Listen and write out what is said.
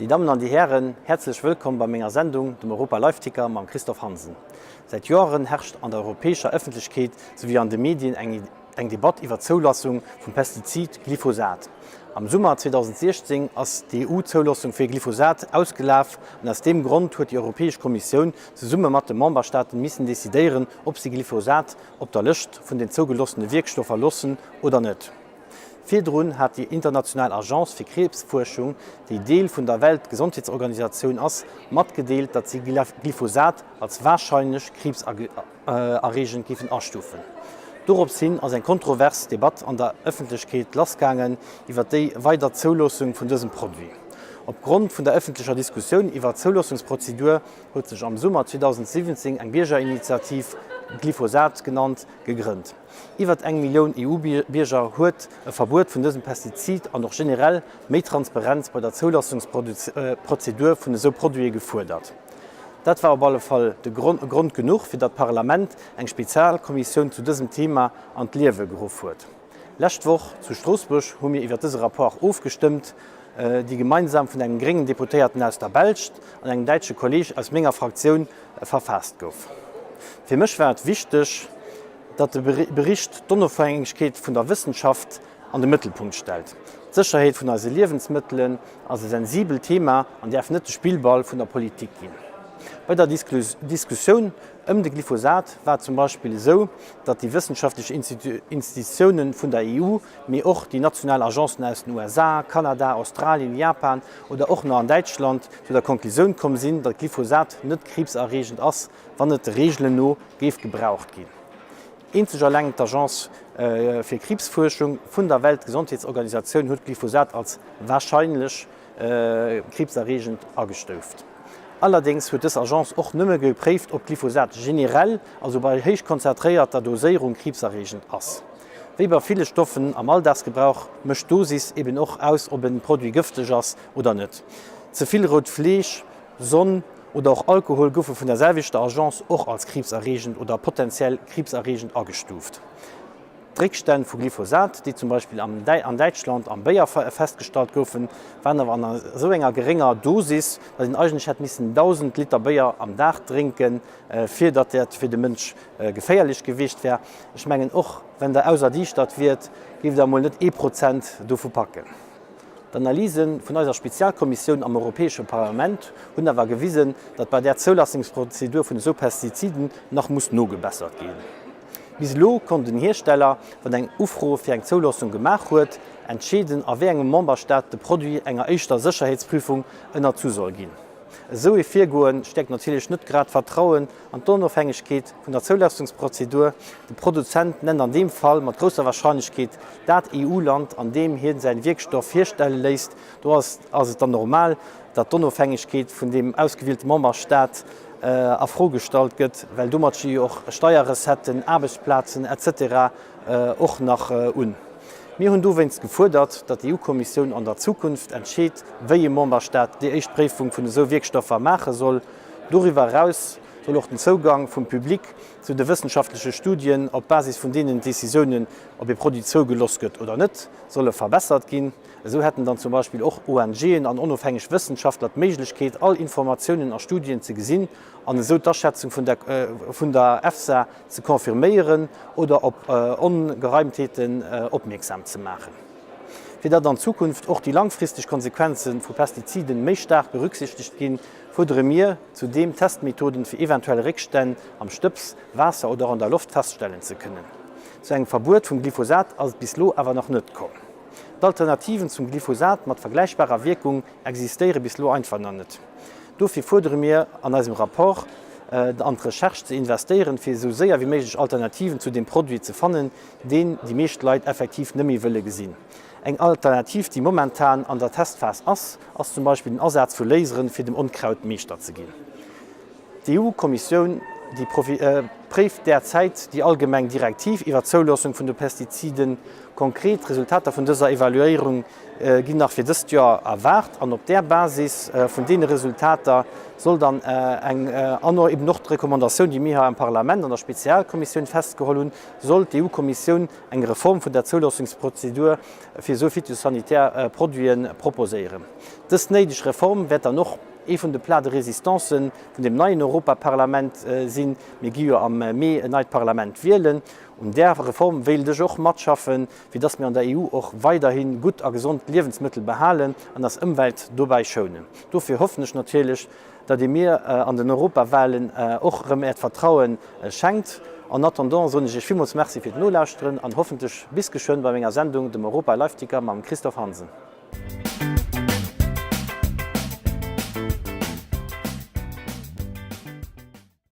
Déi Dammen an déi Hären, häerzlech wëllkomm bei menger Sendung, dem Europa Live Ticker mam Christophe Hansen. Säit Joeren herrscht an der europäescher Ëffentlechkeet souwéi an de Medien eng eng Debatt iwwer d'Zoulassung vum Pestizid Glyphosat. Am Summer 2016 ass d'EU-Zouloossung fir Glyphosat ausgelaf an aus deem Grond huet déi Europäesch Kommissioun zesumme mat de Memberstaaten missen decidéieren, ob si Glyphosat op der Lëscht vun den zougelossene Wierkstoffer loossen oder net. Virdrun hat déi international Agence fir Kriibsfuerschung, déi Deel vun der Weltgesondheetsorganisatioun ass, matgedeelt, datt si Glyphosat als warscheinlech kriibserreegend géifen astufen. Dorops hin ass eng kontrovers Debatt an der Ëffentlechkeet lassgaangen iwwer déi weider Zouloossung vun dësem Produit. Op Grond vun der ëffentlecher Diskussioun iwwer d'Zouloossungsprozedur huet sech am Summer 2017 eng Biergerinitiativ, Glyphosat genannt, gegrënnt. Iwwert eng Millioun EU-Bierger huet e Verbuet vun dësem Pestizid an och generell méi Transparenz bei der Zoulassungsprozedur vun esou Produite gefuerdert. Dat war op alle Fall de Grond genuch, fir datt d'Parlament eng Spezialkommissioun zu dësem Thema an d'Liewe geruff huet. Lescht Woch zu Stroossbuerg hu mir iwwer dëse Rapport ofgestëmmt, déi gemeinsam vun engem gréngen Deputéierten aus der Belscht an engem däitsche Kolleeg aus menger Fraktioun verfaasst gouf. Fir mech war et wichteg, datt de Bericht d'Onofhängegkeet vun der Wëssenschaft an de Mëttelpunkt stellt. D'Sécherheet vun eise Liewensmëttelen ass e sensibelt Thema an däerf net de Spillball vun der Politik ginn. Bei der Diskussioun ëm de Glyphosat war et zum Beispill esou, datt déi wëssenschaftlech Institutioune vun der EU, mee och déi national Agencen aus den USA, Kanada, Australien, Japan oder och nach an Däitschland zu der Konklusioun komm sinn, datt Glyphosat net kriibserreegend ass, wann et de Reegelen no géif gebraucht ginn. Eenzeg eleng d'Agence fir Kriibsfuerschung vun der Weltgesondheetsorganisatioun huet Glyphosat als warscheinlech kriibserreegend agestouft. Allerdéngs huet dës Agence och nëmme gepréift, ob Glyphosat generell, also bei héich konzentréierter Doséierung, kriibserreegend ass. Wéi bei ville Stoffen am Alldagsgebrauch mécht d'Dosis eben och aus, ob en Produit gëfteg ass oder net. Ze vill rout Fleesch, Sonn oder och Alkohol goufe vun der selwechter Agence och als kriibserreegend oder potentiell kriibserreegend agestuuft. D'Réckstänn vu Glyphosat, déi zum Beispill an Däitschland am Béier festgestallt goufen, waren awer an esou enger gerénger Dosis, datt een eigentlech hätt missen 1.000 Liter Béier am Dag drénken, fir datt dat fir de Mënsch geféierlech gewiescht wär. Ech mengen, och wenn Der auserdiischtert wiert, géift Der emol net ee Prozent dovu packen. D'Analyse vun eiser Spezialkommissioun am Europäesche Parlament hunn awer gewisen, datt bei där Zoulassungsprozedur vun esou Pestiziden nach muss nogebessert ginn. Bis elo konnt den Hiersteller, wann eng Ufro fir eng Zouloossung gemaach huet, entscheeden, a wéi engem Memberstaat de Produit enger éischter Sécherheetsprüfung ënnerzu soll ginn. Esou ee Virgoe stäerkt natierlech net grad d'Vertrauen an d'Onofhängegkeet vun der Zoulaassungsprozedur. De Produzent nennt an deem Fall mat grousser Warscheinlechkeet dat EU-Land, an deem hie säin Wierkstoff hierstelle léisst. Do ass et dann normal, datt d'Onofhängegkeet vun deem ausgewielte Memberstaat a Fro gestallt gëtt, well domat sti jo och Steierrecetten, Aarbechtsplazen etc. Och nach un. Mir hunn dowéinst gefuerdert, datt d'EU-Kommissioun an der Zukunft entscheet, wéi e Memberstaat déi éischt Préifung vun esou Wierkstoffer maache soll. Doriwwer eraus soll och den Zougang vum Public zu de wëssenschaftleche Studien, op Basis vun deenen d'Decisiounen, ob ee Produit zougeloss gëtt oder net, solle verbessert ginn. Esou hätten dann zum Beispill och ONGen an onofhängeg Wëssenschaftler d'Méiglechkeet, all Informatiounen a Studien ze gesinn an esou d'Aschätzung vun der EFSA ze confirméieren oder op Ongereimtheeten opmierksam ze maachen. Fir datt an Zukunft och déi langfristeg Konsequenze vu Pestiziden méi staark berücksichtegt ginn, fuerdere mir zudeem Testmethoden, fir eventuell Réckstänn am Stëbs, Waasser oder och an der Loft feststellen ze kënnen. Zu engem Verbuet vum Glyphosat ass et bis lo awer nach net komm. D'Alternativen zum Glyphosat mat vergläichbarer Wierkung existéiere bis lo einfach nach net. Dofir fuerdere mir an eisem Rapport, an d'Recherche ze investéieren, fir esou séier wéi méiglech Alternativen zu deem Produit ze fannen, deen déi meescht Leit effektiv net méi wëlle gesinn. Eng Alternativ, déi momentan an der Testphas ass, ass zum Beispill den Asaz vu Laseren, fir dem Onkraut Meeschter ze ginn. D'EU-Kommissioun. Déi préift derzäit déi allgemeng Direktiv iwwer d'Zouloossung vun de Pestiziden. Konkret Resultater vun dëser Evaluéierung ginn nach fir dëst Joer erwaart an op där Basis vun deene Resultater soll dann eng, an och eben och d'Recommandatioun, déi mir hei am Parlament an der Spezialkommissioun festgeholl hunn, soll d'EU-Kommissioun eng Reform vun der Zouloossungsprozedur fir esou phytosanitär Produite proposéieren. Dës néideg Reform wäert dann och ee vun de Plats de résistancen vun deem neien Europaparlament sinn. Mir gi jo am Mee en neit Parlament wielen. Un där Reform wéilt ech och matschaffen, fir dass mir an der EU och weiderhi gutt a gesond Liewensmëttel behalen an eis Ëmwelt dobäi schounen. Dofir hoffen ech natierlech, datt Dir mir an den Europawahlen och erëm Äert Vertraue schenkt. En attendant soen ech Iech villmools Merci fir d'Nolauschteren an hoffentlech bis geschwënn bei menger Sendung, dem Europa Live Ticker mam Christophe Hansen.